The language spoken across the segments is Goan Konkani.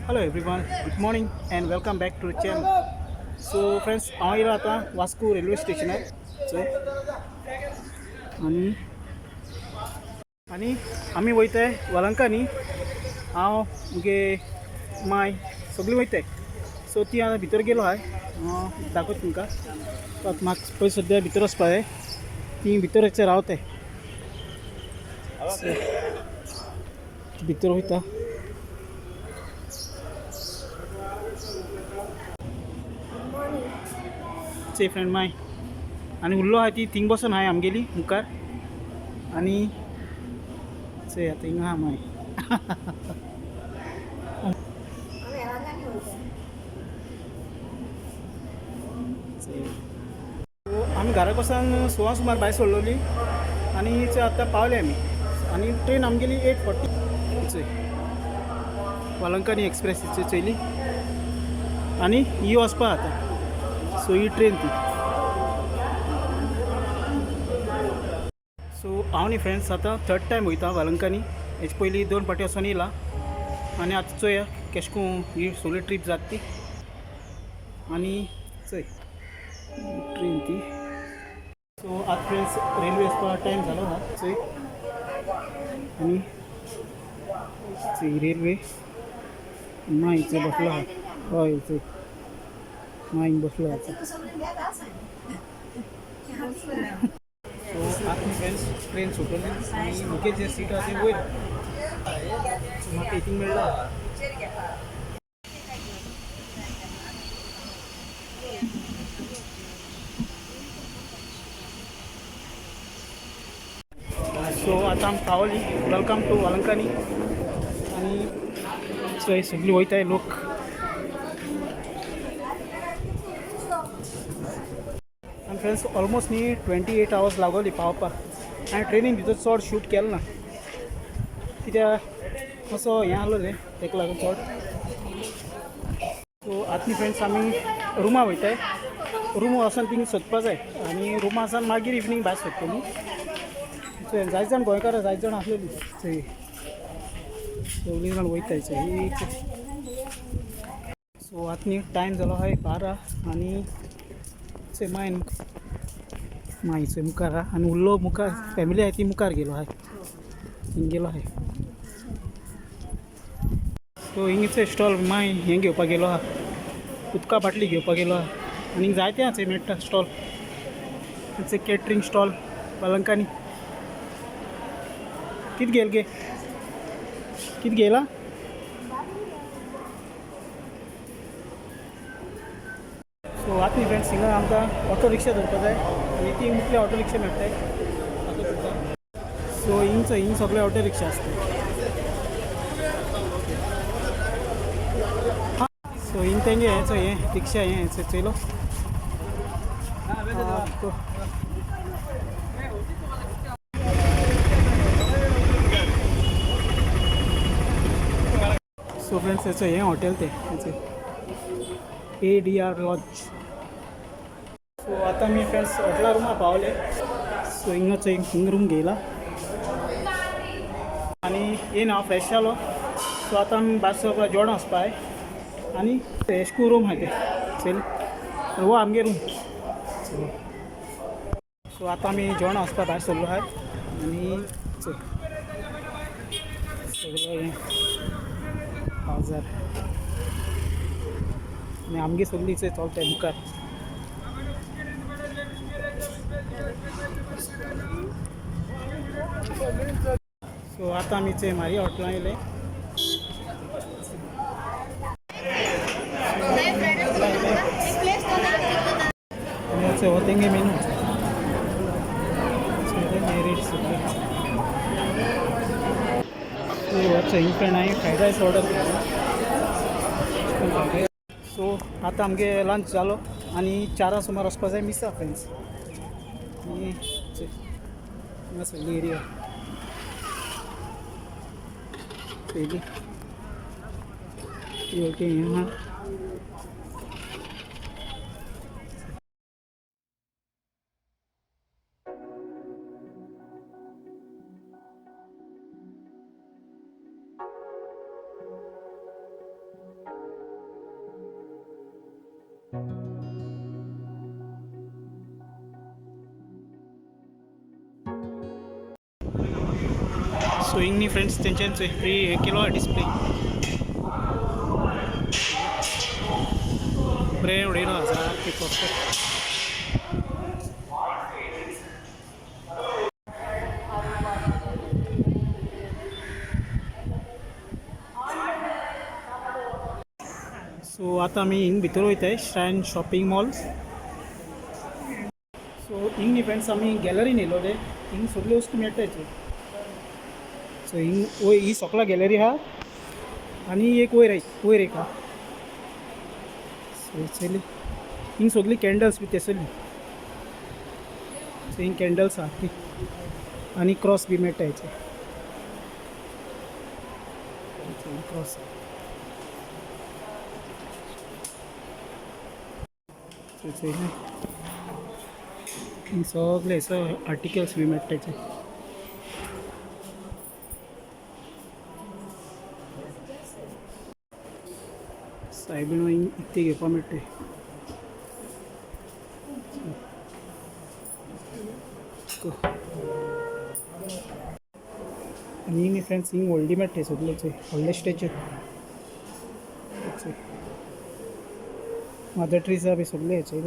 Hello everyone, good morning and welcome back to channel. So friends, हांव येयला आतां वास्को रेल्वे स्टेशनार. चोय आनी आनी आमी वयताय वलंकानी. हांव, मुगे माय सगळीं वयताय. सो ती आतां भितर गेलो आहाय, हांव दाखयता तुमकां. आतां म्हाका पळय सद्या भितर वचपा जाय, ती भितर वचचे रावताय. भितर वयता. चे फ्रेंड माय आनी उरलो आहा ती थिंग बसून आहाय आमगेली मुखार. आनी चोय आतां हिंगा आहा माय. चोय. आमी घरा कडल्यान सवां सुमार भायर सोडलोली आनी चोय आतां पावले आमी. आनी ट्रेन आमगेली 8:40. चोय वालंकानी एक्सप्रेस चोयली आनी ही वचपा आतां. सो ही ट्रेन ती. सो हांव न्ही फ्रेंड्स आतां थर्ड टायम वयता वालंकानी. हेचे पयलीं दोन फावटी वचोन येयला आनी आतां चोया केशें कोन्न ही सोगली ट्रीप जाता ती. आनी चोय ट्रेन ती. सो आतां फ्रेंड्स रेल्वे वचपा टायम जालो आहा. चोय आनी चोय रेल्वे. माय चोय बसलो आहा. हय चोय माय हिंग बसलो आहा. सो आतां फ्रेंड्स ट्रेन सुटली आनी मुगे जे सीट आहा ते वयर म्हाका हितींग मेळ्ळा. सो आतां आमी पावली. Welcome to वालंकानी. आनी चोय सगळीं वयताय लोक. आनी फ्रेंड्स ऑलमोस्ट न्ही 28 आवर्स लागोली पावपाक. हांवें ट्रेनीन भितर चड शूट केलें ना कित्याक मातसो हें आहलो रे, तेका लागून चड. सो आतां न्ही फ्रेंड्स आमी रुमा वयताय. रूम वचोन थिंग सोदपा जाय आनी रुमा वचोन मागीर इवनींग भायर सोदतली. चोय जायते जाण गोंयकार, जायते जाण आसलेली. चोय सगळीं जाण वयताय चोय. सो आतां न्ही टायम जालो आहाय 12. आनी चोय मायन माय चोय मुखार आहा आनी उरलो मुखार फॅमिली आहाय ती मुखार गेलो आहाय, हिंग गेलो आहाय. सो हिंग स्टॉल माय हें घेवपाक गेलो आहा, उदका बाटली घेवपाक गेलो आहा. आनी जायते आहा थंय मेळटा स्टॉल. Catering stall पलंकानी. कित घेयल गे, कित घेयला? सो आतां न्ही फ्रेंड्स हिंगा आमकां ऑटो रिक्षा धरपा जाय आनी ती मुखले ऑटो रिक्षा मेळटाय. सो हिंग हिंग सगळे ऑटो रिक्षा आसता. सो हिंग तेंगे हें चोय, हें रिक्षा हें चोयलो. सो फ्रेंड्स हेचो हें हॉटेल तें ADR lodge. सो आतां आमी फ्रेंड्स हॉटेला रुमार पावले. सो हिंगाच हिंग रूम घेयला आनी येयन हांव फ्रेश जालो. सो आतां आमी भायर सरपा, जेवण वचपा जाय. आनी एशकू रूम आहा तें चल हो आमगे रूम. सो आतां आमी जेवण वचपा भायर सरलो आहाय. आनी चल सगळो हें बाजार आनी आमगे सगळी चोय चलताय मुखार. सो आतां आमी चोय मारिया हॉटेलां येयले. आनी चोय हो तेंगे मेनू, रेट सगळे. सो हो चोय हिंग फ्रेंड हांवें फ्रायड रायस ऑर्डर केलो. सो आतां आमगे लंच जालो आनी 4 सुमार वचपा जाय मिसा फ्रेंड्स. आनी चोय हांगा सगळी एरिया पयली ओके हें आहा. सो हिंग न्ही फ्रेंड्स तेंच्यान चोय फ्री हे केलो डिस्प्ले बरें उडयलो सारकें परफेक्ट. सो आतां आमी हिंग भितर वयताय श्रायन शॉपिंग मॉल. सो हिंग न्ही फ्रेंड्स आमी गॅलरीन येयलो ते हिंग सगल्यो वस्तू मेळटाय. सो हिंग वयर ही सोकला गॅलरी आहा आनी एक वयर वयर एक आहा. सो चली हिंग सगळी कॅन्डल्स बी तेसरली. सो हिंग कॅन्डल्स आहा ती आनी क्रॉस बी मेळटा हेचे क्रॉस. हिंग सगळे आर्टिकल्स बी मेळटा हेचे. सायबीण हिंग इकती घेवपा मेळटा. आनी हिंग फ्रेंड्स हिंग व्हडली मेळटा सगळे व्हडले स्टेच्यू मदर ट्रिजा बी सगळे हेचे.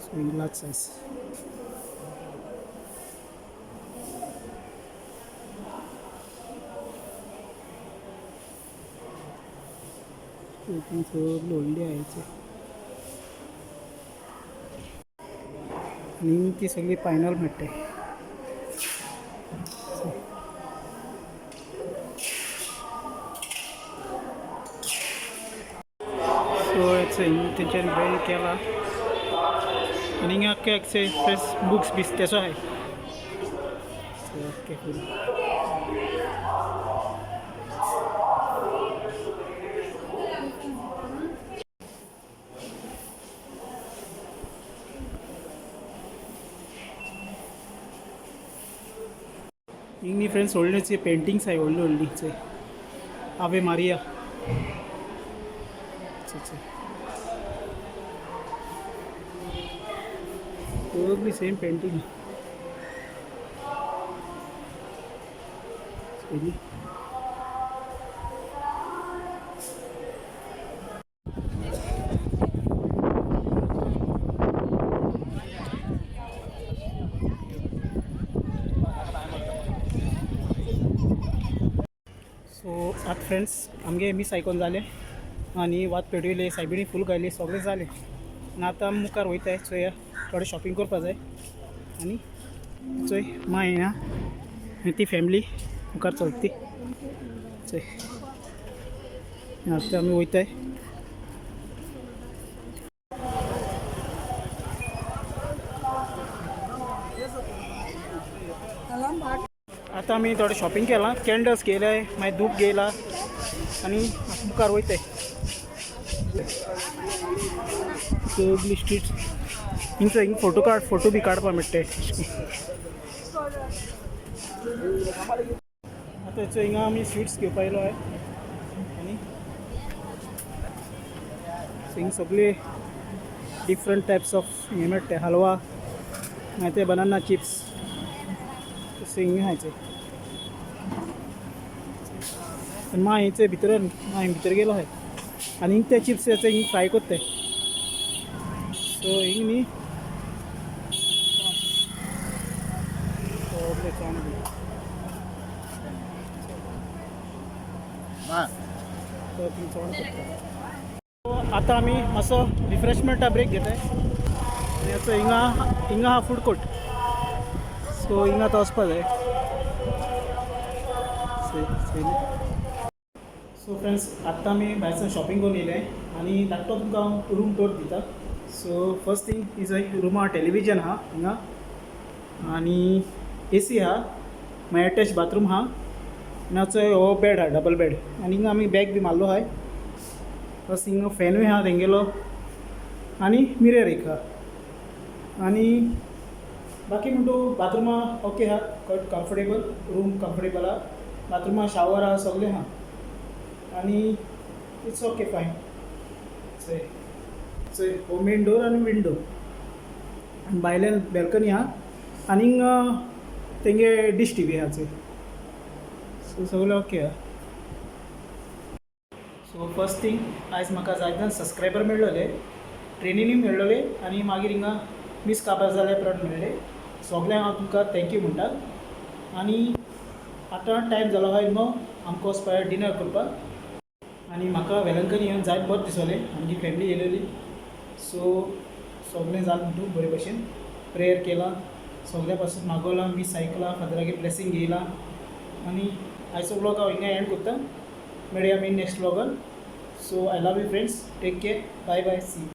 सो हिंग लार्ज सायज. सगळं व्हडली आहा. आनी ती सगळी पायनल मेळटा. सो तेंच्यानी बँड केला आनी हिंगा आख्खे फ्रेश बुक्स बीस तेसो आहाय. ओके फूल. हिंग न्ही फ्रेंड्स व्हडले पेंटिंग्स आहाय व्हडली व्हडली चोय आवे मारिया. चोय सगळी सेम पेंटिंग पयली. सो आतां फ्रेंड्स आमगे मीस आयकोन जालें आनी वात पेटयली, सायबिणी फूल गायली, सगळें जालें आनी आतां आमी मुखार वयताय. चोया थोडें शॉपिंग करपा जाय आनी चोय माय येना आनी ती फॅमिली मुखार चलता ती चोय. आतां आमी वयताय. आतां आमी थोडें शॉपिंग केलां, कॅन्डल्स घेयले, मागीर धूप घेयला आनी मुखार वयताय. सगळी स्ट्रीट हिंग हिंग फोटो काड फोटो बी काडपा मेळटा. आतां चोय हिंगा आमी स्वीट्स घेवपा येयलो आहाय आनी हिंग सगळे डिफरंट टायप्स ऑफ हे मेळटा, हलवा, मागीर ते बनाना चिप्स तशें हिंग आहाय. आनी मागीर चोय भितर मागीर भितर गेलो आहाय आनी हिंग ते चिप्स हिंग फ्राय कोत्ताय. सो हिंग न्ही सगळे चोण बी चोण करता. आतां आमी मातसो रिफ्रेशमेंटा ब्रेक घेताय आनी आतां हिंगा हिंगा आहा फूड कोर्ट. सो हिंगा आतां वचपा जाय. सो फ्रेंड्स आत्तां आमी भायरसून शॉपिंग करून येयले आनी धाकटो तुमकां हांव रूम टूर दिता. So first thing is Ruma television आहा हिंगा आनी एसी आहा, मागीर एटॅच बाथरूम आहा आनी चोय हो बेड आहा, डबल बेड आनी हिंगा आमी बॅग बी मारलो आहाय. प्लस हिंगा फॅनूय आहा तेंगेलो आनी मिरर एक आहा आनी बाकी म्हणटू बाथरुमा ओके आहा, कंफर्टेबल, रूम कंफर्टेबल आहा, बाथरुमा शावर आहा, सगळें आहा. आनी It's okay, fine. चोय चोय, हो मेन डोर आनी विंडो आनी भायल्यान बॅल्कनी आहा. आनीक तेंगे डीश टीवी आहा चोय. सो सगळें ओके आहा. सो फर्स्ट थिंग, आयज म्हाका जायते जाण सबस्क्रायबर मेळ्ळले, ट्रेनीनूय मेळ्ळले आनी मागीर हिंगा मीस काबार जाल्या उपरांत मेळ्ळे. सगळ्यांक हांव तुमकां thank you म्हणटा. आनी आतां टायम जालो आहा 9, आमकां वचपा डिनर करपाक. आनी म्हाका वेलंकनी येवन जायत बरें दिसलें. आमची फॅमिली येयलेली, सो सगळें जालें म्हणटू बरे भशेन. प्रेयर केलां, सगळ्या पासून मागवलां, मीस आयकलां, फादरागे ब्लेसींग घेयलां. आनी आयचो व्लॉग हांव हिंगा एंड करता. मेळया आमी next व्लॉगान. So I love you, friends. Take care. Bye bye. See.